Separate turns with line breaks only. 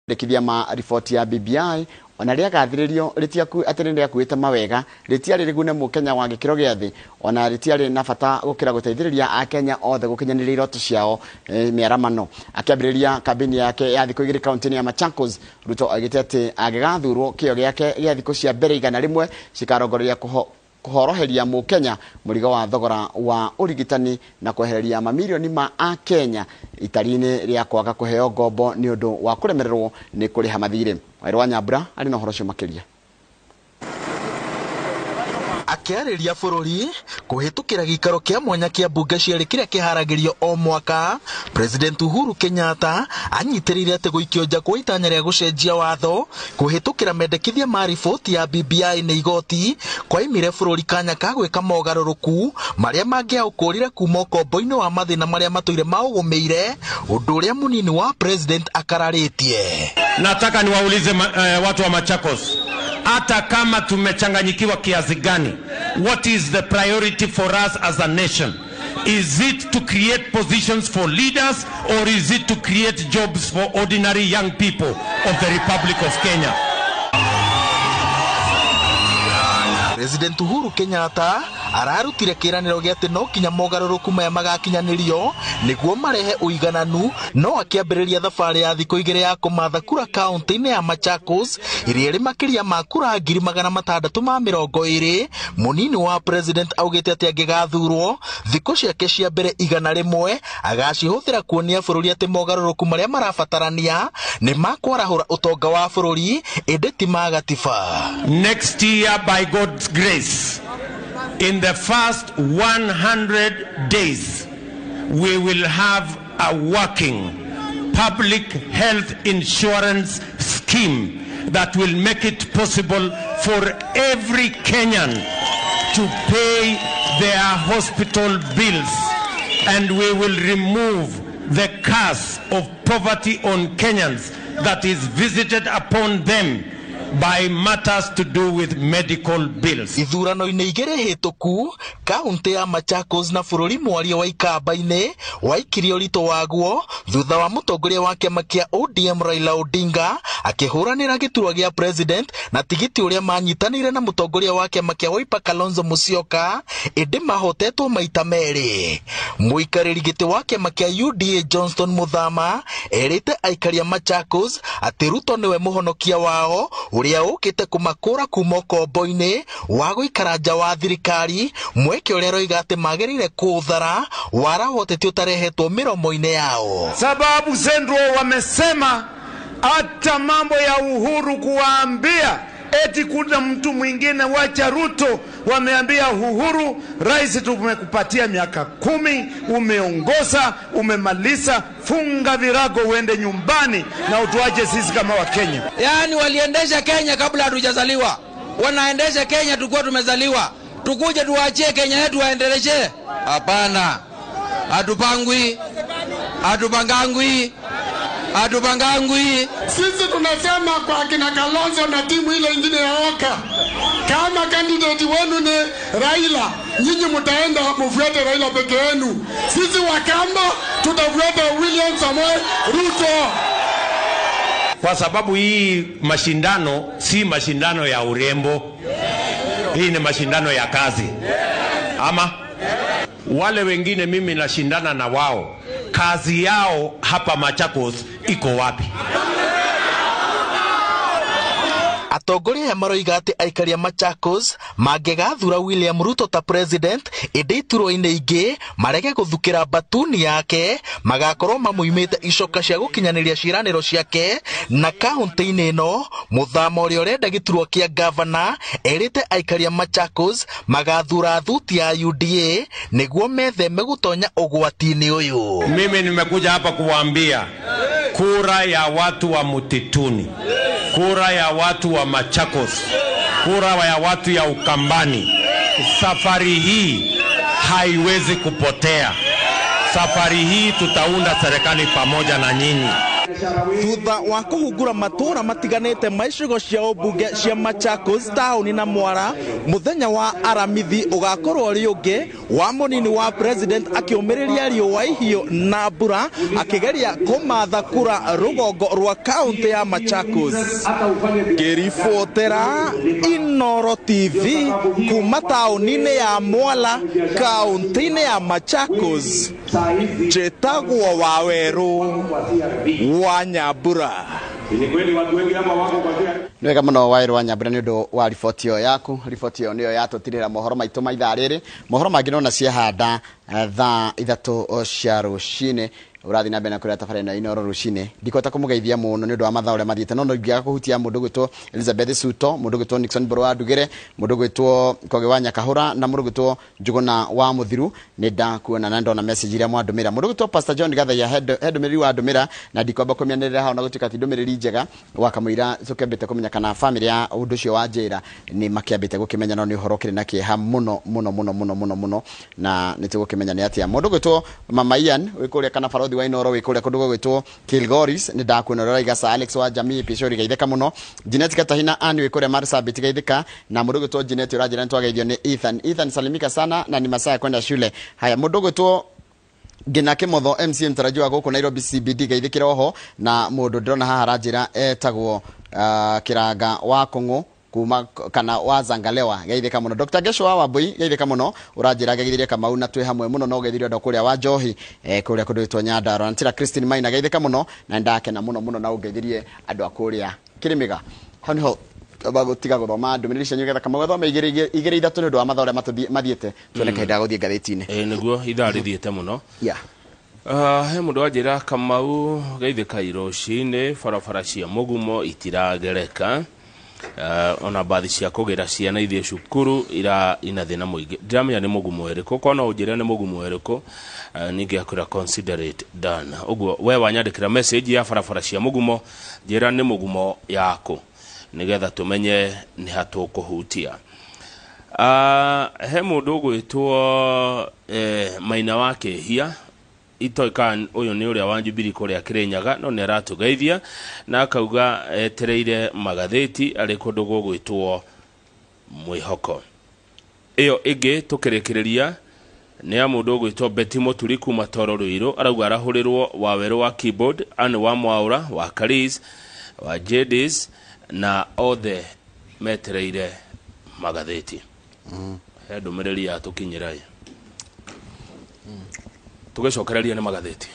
Mendekithia ma riboti ya BBI ona rĩagathĩrĩrio atĩ nĩ rĩakuĩte mawega, rĩtiarĩ rĩgune mũkenya wa gĩkĩro gĩa thĩ, ona rĩtiarĩ na bata gũkĩra gũteithĩrĩria akenya othe gũkinyanĩria iroto ciao mĩaramano. Akĩambĩrĩria kambĩini yake ya thikũ igĩrĩ kaunti-inĩ ya Machakos, Ruto oigĩte atĩ angĩgathurwo kĩo gĩake gĩa thikũ cia mbere 100 cikarongoreria kũhoroheria mũkenya mũrigo wa thogora wa ũrigitani na kwehereria mamirioni ma akenya itari-inĩ rĩa kwaga kũheo ngombo nĩ ũndũ wa kũremererwo nĩ kũrĩha mathirĩ. Wairũ wa Nyambura arĩ na ũhoro ũcio makĩria.
Akĩarĩria bũrũri kũhĩtũkĩra gĩikaro kĩa mwanya kĩa mbunge cierĩ kĩrĩa kĩharagĩrio o mwaka, President Uhuru Kenyatta anyitĩrĩire atĩ gũikio nja kwa itanya rĩa gũcenjia watho kũhĩtũkĩra mendekithia ma riboti ya BBI nĩ igoti kwaimire bũrũri kanya ka gwĩka mogarũrũku marĩa mangĩaũkũrire kuma ũkombo-inĩ wa mathĩna marĩa matũire maũgũmĩire, ũndũ ũrĩa mũnini wa president akararĩtie.
Nataka niwaulize watu wa Machakos, hata kama tumechanganyikiwa kiasi gani, what is the priority for us as a nation? Is it to create positions for leaders or is it to create jobs for ordinary young people of the Republic of Kenya?
President Uhuru Kenyatta ararutire kĩĩranĩro gĩa atĩ no kinya mogarũrũku maya magakinyanĩrio nĩguo marehe ũigananu, no akĩambĩrĩria thabarĩ ya thikũ igĩrĩ ya kũmatha kura kaunti-inĩ ya Machakos ĩrĩa ĩrĩ makĩria ma kura 620,000. Mũnini wa president augĩte atĩ angĩgathurwo thikũ ciake cia mbere 100 agacihũthĩra kuonia bũrũri atĩ mogarũrũku marĩa marabatarania nĩ makwarahũra ũtonga wa bũrũri ĩndĩ ti ma gatiba.
Next year, by God's grace, in the first 100 days, we will have a working public health insurance scheme that will make it possible for every Kenyan to pay their hospital bills, and we will remove the curse of poverty on Kenyans that is visited upon them by matters to do with medical bills.
Ithurano-inĩ igĩrĩ hĩtũku, kaunti ya Machakos na bũrũri mwaria wa Ikamba-inĩ waikirie ũritũ waguo thutha wa mũtongoria wa kĩama kĩa ODM Raila Odinga akĩhũranĩra gĩturwa gĩa president na tigiti ũrĩa manyitanĩire na mũtongoria wa kĩama kĩa Wiper Kalonzo Musyoka, ĩndĩ mahotetwo maita merĩ. Mũikarĩri gĩtĩ wa kĩama kĩa UDA Johnston Muthama erĩte aikari a Machakos atĩ Ruto nĩwe mũhonokia wao ũrĩa ũkĩte kũmakũra kuma ũkombo-inĩ wa gũikara nja wa thirikari, mweke ũrĩa aroiga atĩ magĩrĩire kũũthara wara wote ũtarehetwo mĩromo-inĩ yao.
Sababu Central wamesema hata mambo ya Uhuru kuwaambia eti kuna mtu mwingine wacha Ruto, wameambia Uhuru, rais, tumekupatia miaka 10, umeongoza, umemaliza, funga virago uende nyumbani na utuache sisi kama Wakenya.
Yaani waliendesha Kenya kabla hatujazaliwa, wanaendesha Kenya tukiwa tumezaliwa, tukuje tuwaachie Kenya yetu waendeleshe? Hapana, hatupangwi, hatupangangwi, hatupangangwi.
Sisi tunasema kwa kina Kalonzo na timu ile ingine ya Oka, kama candidate wenu ni Raila, nyinyi mtaenda mfuate Raila peke yenu. Sisi Wakamba tutafuata William Samoei Ruto.
Kwa sababu hii mashindano si mashindano ya urembo, hii ni mashindano ya kazi. Ama wale wengine mimi nashindana na wao, kazi yao hapa Machakos iko wapi?
Atongoria aya maroiga atĩ aikari a Machakos mangĩgathura William Ruto ta president, ĩndĩ iturwa-inĩ ingĩ marege gũthukĩra mbatuni yake, magakorwo mamũimĩte icoka cia gũkinyanĩria ciĩranĩro ciake. Na kaunti-inĩ ĩno mũthama ũrĩa ũrenda gĩturwa kĩa gavana erĩte aikari a Machakos magathura thuti ya UDA nĩguo metheme gũtonya ũgwati-inĩ ũyũ.
Mimi nimekuja hapa kuwaambia kura ya watu wa mtituni, kura ya watu wa Machakos, kura ya watu ya Ukambani, safari hii haiwezi kupotea. Safari hii tutaunda serikali pamoja na nyinyi.
Thutha wa kũhungura matũũra matiganĩte ma icigo cia ũmbunge cia Machakos taũni na Mwara, mũthenya wa Aramithi ũgakorwo ũrĩ ũngĩ wa mũnini wa president akĩũmĩrĩria riũa ihiũ na mbura akĩgeria kũmatha kura rũgongo rwa kaũntĩ ya Machakos. Ngĩribotera Inoro TV kuma taũni-inĩ ya Mwala kaũntĩ-inĩ ya Machakos, njĩtagwo Wawerũ wa Nyambura.
Nĩ wega mũno Wawerũ wa Nyambura nĩ ũndũ wa riboti ĩyo yaku. Riboti ĩyo nĩyo yatũtirĩra mohoro maitũ ma ithaa rĩrĩ. Mohoro mangĩ nona ciahanda thaa 3 cia rũcinĩ. Ũrathiĩ na mbere na kũrĩa tabarĩra ĩno Inoro rũcinĩ. Ndikũhota kũmũgeithia mũno nĩ ũndũ wa mathaa ũrĩa mathiĩte, no no ingĩaga kũhutia mũndũ ũgwĩtwo Elizabeth Suto, mũndũ ũgwĩtwo Nixon Mbũrũ wa Ndugĩre, mũndũ ũgwĩtwo Kogi wa Nyakahũra na mũndũ ũgwĩtwo Njũgũna wa Mũthiru. Nĩ ndakuona na ndona message iria mwandũmĩra. Mũndũ ũgwĩtwo Pastor John Gathaiya he ndũmĩrĩri wandũmĩra na ndikwamba kũmĩanĩrĩra hau na gũtuĩka ti ndũmĩrĩri njega. Wakamũira tũkĩambĩte kũmenya kana famĩlĩ ya ũndũ ũcio wa njĩra nĩ makĩambĩte gũkĩmenya, no nĩ ũhoro ũkĩrĩ na kĩeha mũno mũno mũno mũno mũno mũno, na nĩ tũgũkĩmenya nĩ atĩa. Mũndũ ũgwĩtwo Mama Ian wĩ kũrĩa kana barothi wa Inoro wĩ kũrĩa kũndũ gũgwĩtwo Kilgoris, nĩ ndakuona ũrĩa ũraiga Sir Alex wa Jamii Pishori geithĩka mũno. Jeanette Katahina Ann wĩ kũrĩa Marsabit geithĩka, na mũndũ ũgwĩtwo Jeanette ũranjĩra nĩ twageithio nĩ Ethan. Ethan salimika sana na ni masaa ya kwenda shule. Haya, mũndũ ũgwĩtwo Ngina Kimotho MC mtarajiwa gũkũ Nairobi CBD geithĩkĩra oho, na mũndũ ndĩrona haha aranjĩra etagwo Kĩranga wa Kũng'ũ kuma kana wa Zangalewa geithĩka mũno. Dr. Gesho wa Wambui geithĩka mũno, ũranjĩra geithĩrie Kamau na twĩ hamwe mũno, no geithirie andũ kũrĩa wa Njohi kũrĩa kũndũ gwĩtwo Nyandarua. Ntira Christine Maina geithĩka mũno na ndakena mũno mũno na ũngeithirie andũ a kũrĩa Kĩrĩmĩga. Hau nĩho bagũtiga gũthoma ndũmĩrĩri cianyu getha Kamau athome igĩrĩ igĩrĩ ithatũ nĩ ũndũ wa mathaa ũrĩa mathiĩte, tuone kahinda ga gũthiĩ ngathĩti-inĩ.
Nĩguo ithaa rĩthiĩte mũno.
Yeah.
He mũndũ wanjĩra Kamau geithĩka rũcinĩ, barabara cia mũgumo itiragereka. Ona bathi cia kũgĩra ciana ithiĩ cukuru ira ina thĩna mũingĩ. Ndiramenya nĩ mũgumo ũrĩkũ, korwo no ũnjĩre nĩ mũgumo ũrĩkũ, ningĩ akwĩra considerate done. Ũguo we wanyandĩkĩra message ya barabara cia mũgumo, njĩra nĩ mũgumo yaku nĩgetha tũmenye nĩ ha tũkũhutia. He mũndũ ũgwĩtwo Maina wa Kĩhia, itoĩ kana ũyũ nĩ ũrĩa wa Jubilee kũrĩa Kĩrĩnyaga, no nĩ aratũgeithia na akauga etereire magathĩti arĩ kũndũ gũgwĩtwo Mwĩhoko. Ĩyo ĩngĩ tũkĩrĩkĩrĩria nĩ ya mũndũ ũgwĩtwo Betty Mũturi kuma Toro Rũirũ, arauga arahũrĩrwo Wawerũ wa keyboard, Anne wa Mwaũra wa Karis wa Jadis na othe metereire magathĩti. He ndũmĩrĩri yatũkinyĩra ĩ. Tũgĩcokereria nĩ magathĩti.